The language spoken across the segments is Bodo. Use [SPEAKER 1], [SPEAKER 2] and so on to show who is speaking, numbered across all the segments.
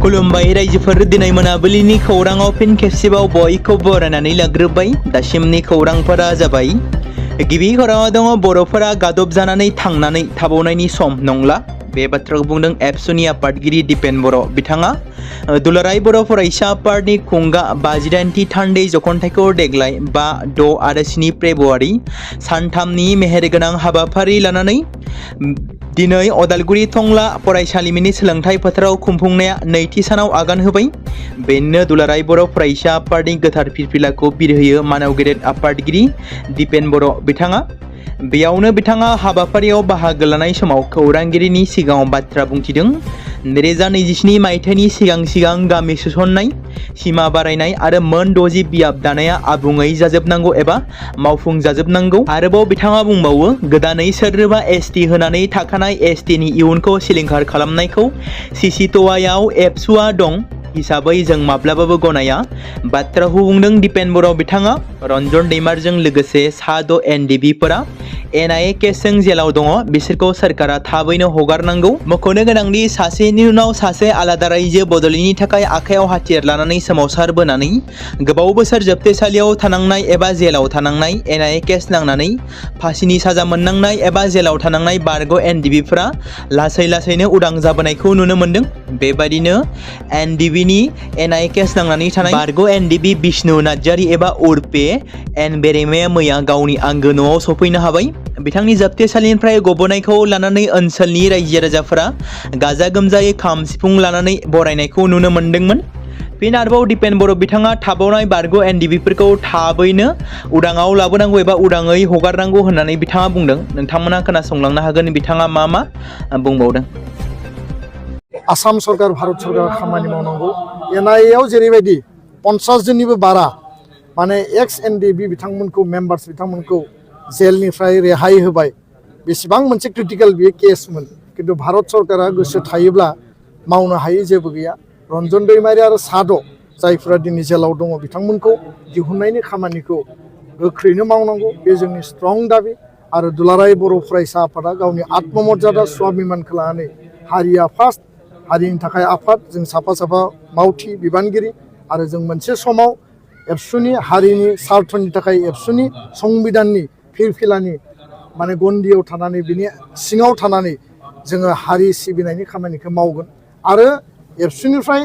[SPEAKER 1] खुलुमबाय रायजोफोर दिनै मोनाबिलिनि खौराङाव फिन खेबसेबाव बयखौ बरायनानै लाग्रोबाय। दासिमनि खौरांफोरा जाबाय। गिबि खौराङाव दङ बर'फोरा गादब जानानै थांनानै थाबावनायनि सम नंला। बे बाथ्राखौ बुंदों एबसुनि आफादगिरि दिपेन बर'। बिथाङा दुलाराय बर' फरायसा आफादनि खुंगा 58थि थान्दै जखनथाइखौ देग्लाय 5, 6 आरो 7 फेब्रुवारि सानथामनि मेहेरगोनां हाबाफारि लानानै दिनै अदालगुरि टंला फरायसालिमानि सोलोंथाइ फोथाराव खुंफुंनाया नैथि सानाव आगान होबाय। बेनो दुलाराय बर' फरायसा आफादनि गोथार फिरफिलाखौ बिरहोयो मानव गेदेर आफादगिरि दिपेन बर'। बिथाङा हाबाफारियाव बाहागो लानाय समाव खौरांगिरिनि सिगाङाव बाथ्रा बुंथिदों। 2027 मायथाइनि सिगां गामि सोसननाय, सिमा बारायनाय आरो मोन 60 बियाब दानाया आबुङै जाजोबनांगौ एबा मावफुंजाजोबनांगौ। आरोबाव बिथाङा बुंबावो, गोदानै सोरनोबा एसटि होनानै थाखानाय एसटिनि इयुनखौ सिलिंखार खालामनायखौ सिसिट'वायाव एबसुआ दं हिसाबै जों माब्लाबाबो गनाया। बाथ्राखौ बुंदों दिपेन बर'। बिथाङा रन्जन दैमारजों लोगोसे सा6 एनडिबिफोरा एनआइए केसजों जेलाव दङ, बिसोरखौ सोरखारा थाबैनो हगारनांगौ। मख'नो गोनांदि सासेनि उनाव सासे आलादा रायजो बदलैनि थाखाय आखायाव हाथियार लानानै सोमावसारबोनानै गोबाव बोसोर जोबथेसालियाव थानांनाय एबा जेलाव थानांनाय, एनआइए केस नांनानै फासिनि साजा मोननांनाय एबा जेलाव थानांनाय बारग' एनडिबिफोरा लासैनो उदां जाबोनायखौ नुनो मोन्दों। बेबायदिनो एनडिबिनि एनआइए केस नांनानै थानाय बारग' एनडिबि बिष्णु नार्जारी एबा उर्फे एन बेरेमाया मैया गावनि आंगो न'आव सफैनो हाबाय। बिथांनि जोबथेसालिनिफ्राय गबोनायखौ लानानै ओनसोलनि रायजो राजाफोरा गाजा गोमजायै खाम सिफुं लानानै बरायनायखौ नुनो मोन्दोंमोन। फिन आरोबाव दिपेन बर'। बिथाङा थाबावनाय बारग' एनडिबिफोरखौ थाबैनो उदाङाव लाबोनांगौ एबा उदाङै हगारनांगौ होननानै बिथाङा बुंदों। नोंथांमोना खोनासंलांनो हागोन बिथाङा मा बुंबावदों।
[SPEAKER 2] आसाम सरकार, भारत सरकार खामानि मावनांगौ। एनआइएआव जेरैबायदि 50 जननिबो बारा माने एक्स एनडिबि बिथांमोनखौ मेम्बार्स बिथांमोनखौ जेलनिफ्राय रेहाय होबाय। बेसेबां मोनसे क्रिटिकल बेयो केसमोन, किन्तु भारत सरकारा गोसो थायोब्ला मावनो हायै जेबो गैया। रन्जन दैमारी आरो सा6 जायफोरा दिनै जेलाव दङ बिथांमोनखौ दिहुननायनि खामानिखौ गोख्रैनो मावनांगौ, बे जोंनि स्ट्रं दाबि। आरो दुलाराय बर' फरायसा आफादा गावनि आत्ममर्यादा स्वाभिमानखौ लानानै हारिया फार्स्ट, हारिनि थाखाय आफाद, जों साफा मावथि बिबानगिरि आरो जों मोनसे समाव एबसुनि हारिनि स्वार्थनि थाखाय एबसुनि संबिधाननि फिरफिलानि माने गन्दियाव थानानै बिनि सिङाव थानानै जोङो हारि सिबिनायनि खामानिखौ मावगोन। आरो एबसुनिफ्राय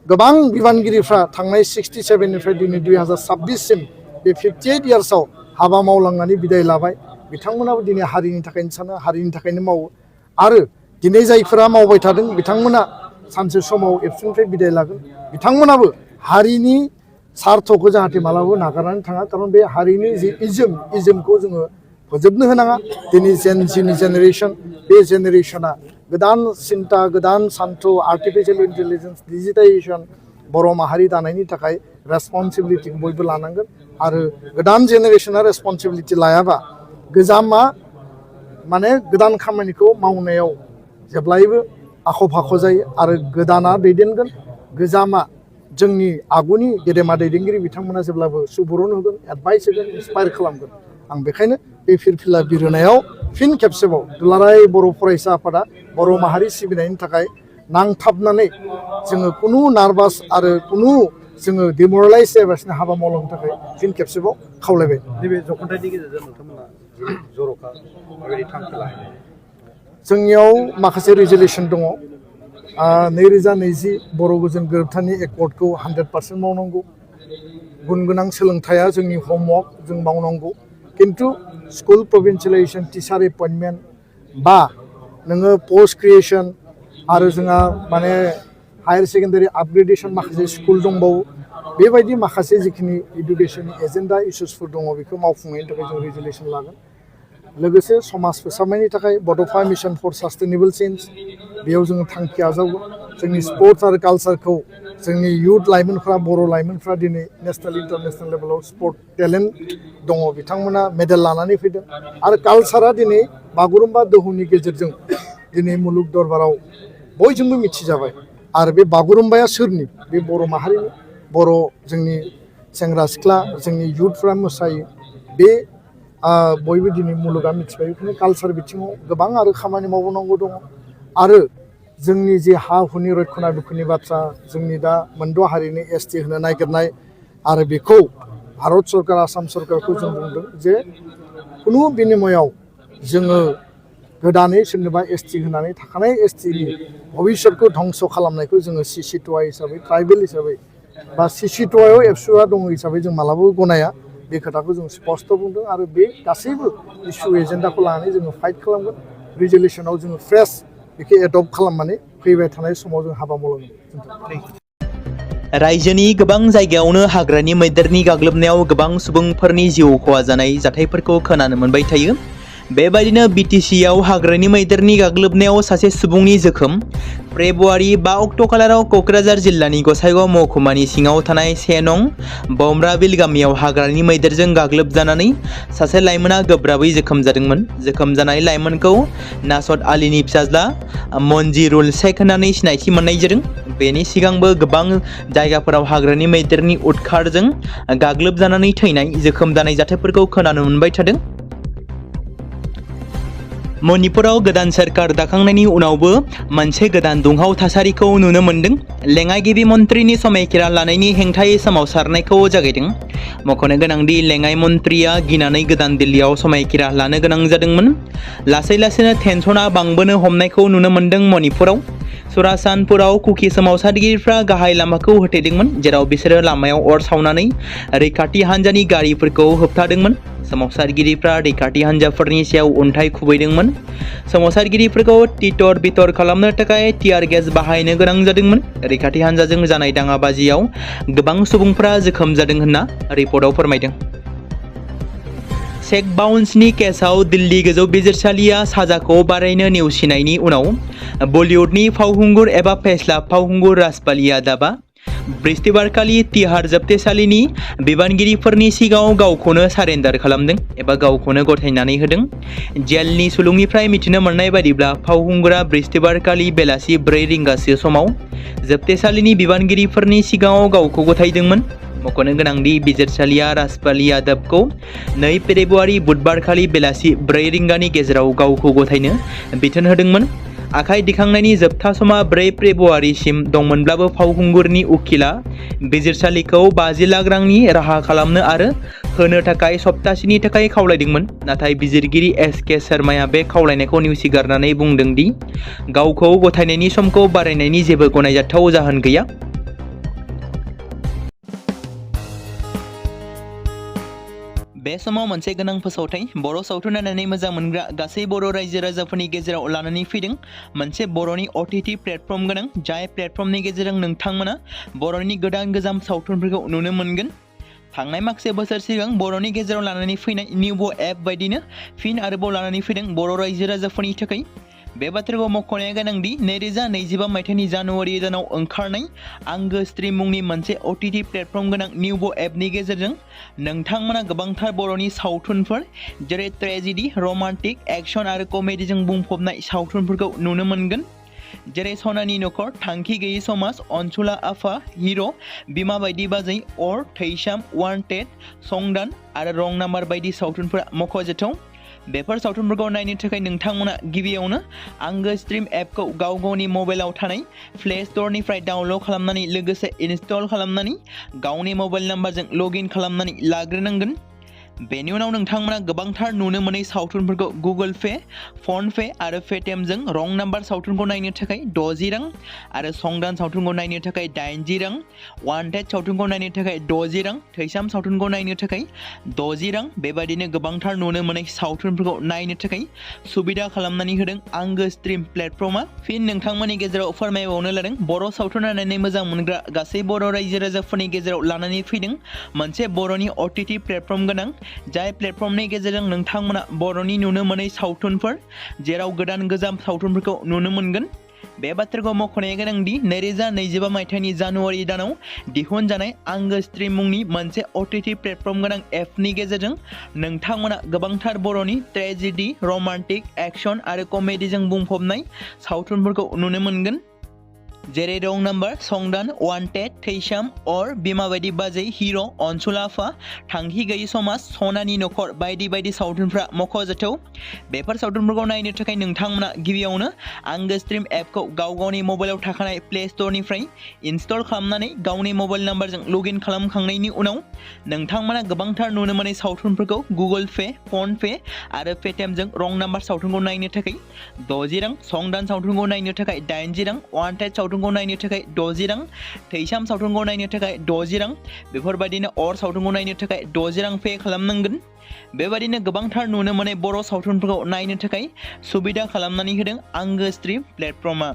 [SPEAKER 2] गोबां बिबानगिरिफ्रा थांनाय 67निफ्राय दिनै 2026सिम बे 58 इयार्सआव हाबा मावलांनानै बिदाय लाबाय। बिथांमोनाबो दिनै हारिनि थाखायनो सानो, हारिनि थाखायनो मावो। आरो दिनै जायफोरा मावबाय थादों बिथांमोना सानसे समाव एबसुनिफ्राय बिदाय लागोन। बिथांमोनाबो हारिनि सार्थखौ जाहाथे मालाबाबो नागारनानै थाङा, खारन बे हारिनि जि इजमखौ जोङो फोजोबनो होनाङा। दिनै जेनजिनि जेनेरेसन, बे जेनेरेसना गोदान सिन्ता, गोदान सान्थौ, आर्टिफिसियेल इन्टेलिजेन्स, डिजिटाइजेसन बर' माहारि दानायनि थाखाय रेसपन्सिबिलिटिखौ बयबो लानांगोन। आरो गोदान जेनेरेसना रेसपन्सिबिलिटि लायाबा गोजामा माने गोदान खामानिखौ मावनायाव जेब्लायबो आख' फाख' जायो आरो गोदाना दैदेनगोन। गोजामा जोंनि आगुनि गेदेमा दैदेनगिरि बिथांमोना जेब्लाबो सुबुरुन होगोन, एडभाइस होगोन, इन्सपायार खालामगोन। आं बेखायनो बे फिरफिला बिरहोनायाव फिन खेबसेबाव दुलाराय बर' फरायसा आफादा बर' माहारि सिबिनायनि थाखाय नांथाबनानै जोङो खुनु नार्भास आरो खुनु जोङो डिमरेलाइज जायालासिनो हाबा मावलांनो थाखाय फिन खेबसेबाव खावलायबाय।
[SPEAKER 3] नैबे जखनथाइनि गेजेरजों नोंथांमोना जर'खा माबायदि थांखि लायो?
[SPEAKER 2] जोंनियाव माखासे रिजुलेसन दङ। 2020 बर' गोजोन गोरोबथानि एकर्डखौ 100% मावनांगौ। गुन गोनां सोलोंथाइया जोंनि हमवर्क, जों मावनांगौ। किन्तु स्कुल प्रभिन्सियेलाइजेसन, टिचार एपइन्टमेन्ट बा नोङो पस्ट क्रिएसन आरो जोंहा माने हायार सेकेन्डारि आपग्रेडेसन माखासे स्कुल दंबावो। बेबायदि माखासे जिखिनि इडुकेसननि एजेन्डा इस्युसफोर दङ बेखौ मावफुंनायनि थाखाय जों रिजुलेसन लागोन। लोगोसे समाज फोसाबनायनि थाखाय बड'फा मिशन फर सास्टेनेबल चेन्ज, बेयाव जोङो थांखि आजावगोन। जोंनि स्पर्ट्स आरो कालचारखौ जोंनि इयुथ लाइमोनफ्रा, बर' लाइमोनफ्रा दिनै नेसनेल इन्टारनेसनेल लेभेलाव स्पर्ट टेलेन्ट दङ, बिथांमोना मेडेल लानानै फैदों। आरो कालचारा दिनै बागुरुम्बा दोहौनि गेजेरजों दिनै मुलुग दरबाराव बयजोंबो मिथिजाबाय। आरो बे बागुरुम्बाया सोरनि? बे बर' माहारिनि। बर' जोंनि सेंग्रा सिख्ला, जोंनि इयुथफ्रा मोसायो। बे बयबो दिनै मुलुगा मिथिबाय। बेखायनो कालचार बिथिङाव गोबां आरो खामानि मावनांगौ दङ। आरो जोंनि जे हा हुनि रैखना बेखौनि बाथ्रा जोंनि दा मोनद' हारिनि ST होनो नागिरनाय आरो बेखौ भारत सरकार आसाम सरकारखौ जों बुंदों जे खुनु बिनिमयाव जोङो गोदानै सोरनोबा ST होनानै थाखानाय STनि भबिष्यतखौ धंस खालामनायखौ जोङो CC2I हिसाबै ट्राइबेल हिसाबै बा CC2Iआव एबसुआ दङ हिसाबै जों मालाबाबो गनाया बे खोथाखौ जों स्पष्ट बुंदों आरो बे गासैबो इस्यु एजेन्डाखौ लानानै जोङो फाइट खालामगोन रिजलिउसनाव जोङो फ्रेश बेखौ एडप्ट खालामनानै फैबाय थानाय समाव जों हाबा मावलांगोन।
[SPEAKER 1] रायजोनि गोबां जायगायावनो हाग्रानि मैदेरनि गाग्लोबनायाव गोबां सुबुंफोरनि जिउ खहा जानाय जाथायफोरखौ खोनानो मोनबाय थायो। बेबायदिनो BTCआव हाग्रानि मैदेरनि गाग्लोबनायाव सासे सुबुंनि जोखोम। फेब्रुवारि 5 अक्ट' खालाराव क'क्राझार जिल्लानि गसाइगाव महकुमानि सिङाव थानाय 1 नं बमब्राबिल गामियाव हाग्रानि मैदेरजों गाग्लोबजानानै सासे लाइमोना गोब्राबै जोखोम जादोंमोन। जोखोम जानाय लाइमोनखौ नासद आलीनि फिसाज्ला मन्जिरुल शेख होननानै सिनायथि मोननाय जादों। बेनि सिगांबो गोबां जायगाफोराव हाग्रानि मैदेरनि उदखारजों गाग्लोबजानानै थैनाय जोखोम जानाय जाथायफोरखौ खोनानो मोनबाय थादों। मणिपुराव गोदान सोरखार दाखांनायनि उनावबो मोनसे गोदान दुंहाव थासारिखौ नुनो मोनदों। लेङाइगिरि मन्थ्रिनि समायखिरा लानायनि हेंथायै सोमावसारनायखौ जागायदों। मख'नो गोनांदि लेङाइ मन्थ्रिया गिनानै गोदान दिल्लीयाव समायखिरा लानो गोनां जादोंमोन। लासै लासैनो टेनसना बांबोनो हमनायखौ नुनो मोनदों। मणिपुराव सुरासानपुराव कुकि सोमावसारगिरिफ्रा गाहाय लामाखौ होथेदोंमोन, जेराव बिसोरो लामायाव अर सावनानै रैखाथि हान्जानि गारिफोरखौ होबथादोंमोन। सोमावसारगिरिफ्रा रैखाथि हान्जाफोरनि सायाव अन्थाइ खुबैदोंमोन। सोमावसारगिरिफोरखौ तितर बितर खालामनो थाखाय टियार गेस बाहायनो गोनां जादोंमोन। रैखाथि हान्जाजों जानाय दाङाबाजियाव गोबां सुबुंफ्रा जोखोम जादों होनना रिपर्टआव फोरमायदों। चेक बाउन्सनि केसआव दिल्ली गोजौ बिजिरसालिया साजाखौ बारायनो नेवसिनायनि उनाव बलिउडनि फावखुंगुर एबा फेस्ला फावखुंगुर राजपाल यादवआ बृहस्पतिबारखालि तिहार जोबथेसालिनि बिबानगिरिफोरनि सिगाङाव गावखौनो सारेन्डार खालामदों एबा गावखौनो गथायनानै होदों। जेलनि सुलुंनिफ्राय मिथिनो मोननाय बायदिब्ला फावखुंगुरा बृहस्पतिबारखालि बेलासि 4 रिंगासो समाव जोबथेसालिनि बिबानगिरिफोरनि सिगाङाव गावखौ गथायदोंमोन। मख'नो गोनांदि बिजिरसालिया राजपाल यादवखौ 2 फेब्रुवारि बुधबारखालि बेलासि 4 रिंगानि गेजेराव गावखौ गथायनो बिथोन होदोंमोन। आखाइ दिखांनायनि जोबथा समा 4 फेब्रुवारिसिम दंमोनब्लाबो फावखुंगुरनि उखिलआ बिजिरसालिखौ 50 लाख रांनि राहा खालामनो आरो होनो थाखाय सप्तासेनि थाखाय खावलायदोंमोन। नाथाय बिजिरगिरि SK शर्माया बे खावलायनायखौ नेवसिगारनानै बुंदों दि गावखौ गथायनायनि समखौ बारायनायनि जेबो गनायजाथाव जाहोन गैया। बे समाव मोनसे गोनां फोसावथाय बर' सावथुन नायनानै मोजां मोनग्रा गासै बर' रायजो राजाफोरनि गेजेराव लानानै फैदों। मोनसे बर'नि OTT प्लेटफर्म गोनां, जाय प्लेटफर्मनि गेजेरजों नोंथांमोना बर'नि गोदान गोजाम सावथुनफोरखौ नुनो मोनगोन। थांनाय माखासे बोसोर सिगां बर'नि गेजेराव लानानै फैनाय निउबो एप बायदिनो फिन आरोबाव लानानै फैदों बर' रायजो राजाफोरनि थाखाय। बे बाथ्राखौ मख'नाया गोनांदि 2025 मायथाइनि जानुवारि दानाव ओंखारनाय आंगो स्ट्रिम मुंनि मोनसे OTT प्लेटफर्म गोनां निउबो एपनि गेजेरजों नोंथांमोना गोबांथार बर'नि सावथुनफोर जेरै ट्रेजेडि, रमान्टिक, एक्शन आरो कमेडिजों बुंफबनाय सावथुनफोरखौ नुनो मोनगोन। जेरै सनानि नखर, थांखि गैयै समाज, अनसुला आफा, हिर', बिमा बायदि बाजै, अर, थैसाम, वान्टेड, संदान आरो रं नाम्बार बायदि सावथुनफोरा मख'जाथाव। बेफोर सावथुनफोरखौ नायनो थाखाय नोंथांमोना गिबियावनो आंगो स्ट्रिम एपखौ गाव गावनि मबाइलाव थानाय प्ले स्ट'रनिफ्राय डाउनल'ड खालामनानै लोगोसे इनस्टल खालामनानै गावनि मबाइल नाम्बारजों लग इन खालामनानै लाग्रोनांगोन। बेनि उनाव नोंथांमोना गोबांथार नुनो मोनै सावथुनफोरखौ गुगोल पे, फन पे आरो पेटिएमजों रं नाम्बार सावथुनखौ नायनो थाखाय 60 रां आरो संदान सावथुनखौ नायनो थाखाय 80 रां, वान्टेड सावथुनखौ नायनो थाखाय 60 रां, थैसाम सावथुनखौ नायनो थाखाय 60 रां बेबायदिनो गोबांथार नुनो मोनै सावथुनफोरखौ नायनो थाखाय सुबिदा खालामनानै होदों आंगो स्ट्रिम प्लेटफर्मा। फिन नोंथांमोननि गेजेराव फोरमायबावनो लादों बर' सावथुन नायनानै मोजां मोनग्रा गासै बर' रायजो राजाफोरनि गेजेराव लानानै फैदों मोनसे बर'नि OTT प्लेटफर्म गोनां, जाय प्लेटफर्मनि गेजेरजों नोंथांमोना बर'नि नुनो मोनै सावथुनफोर जेराव गोदान गोजाम सावथुनफोरखौ नुनो मोनगोन। बे बाथ्राखौ मख'नाया गोनांदि 2025 मायथाइनि जानुवारि दानाव दिहुनजानाय आंगो स्ट्रिम मुंनि मोनसे OTT प्लेटफर्म गोनां एपनि गेजेरजों नोंथांमोना गोबांथार बर'नि ट्रेजेडि, रमान्टिक, एक्शन आरो कमेडिजों बुंफबनाय सावथुनफोरखौ नुनो मोनगोन। जेरै रं नाम्बार संदान वान्टेड थैसाम अर बिमा बायदि बाजै हिर' अनसुलाफा थांखि गैयै समाज सनानि नखर बायदि बायदि सावथुनफ्रा मख'जाथाव बेफोर सावथुनफोरखौ नायनो थाखाय नोंथांमोना गिबियावनो आंगो स्ट्रिम एपखौ गाव गावनि मबाइलाव थाखानाय प्ले स्ट'रनिफ्राय इनस्टल खालामनानै गावनि मबाइल नाम्बारजों लगइन खालामखांनायनि उनाव नोंथांमोना गोबांथार नुनो मोननाय सावथुनफोरखौ गुगोल पे फन पे आरो पेटिएमजों रं नाम्बार सावथुनखौ नायनो थाखाय 60 रां संदान सावथुनखौ नायनो थाखाय 80 रां वान्टेड सावथुनखौ नायनो थाखाय 60 रां थैसाम सावथुनखौ नायनो थाखाय 60 रां बेफोरबायदिनो अर सावथुनखौ नायनो थाखाय 60 रां पे खालामनांगोन बेबायदिनो गोबांथार नुनो मोननाय बर' सावथुनफोरखौ नायनो थाखाय सुबिदा खालामनानै होदों आंगो स्ट्रिम प्लेटफर्मआ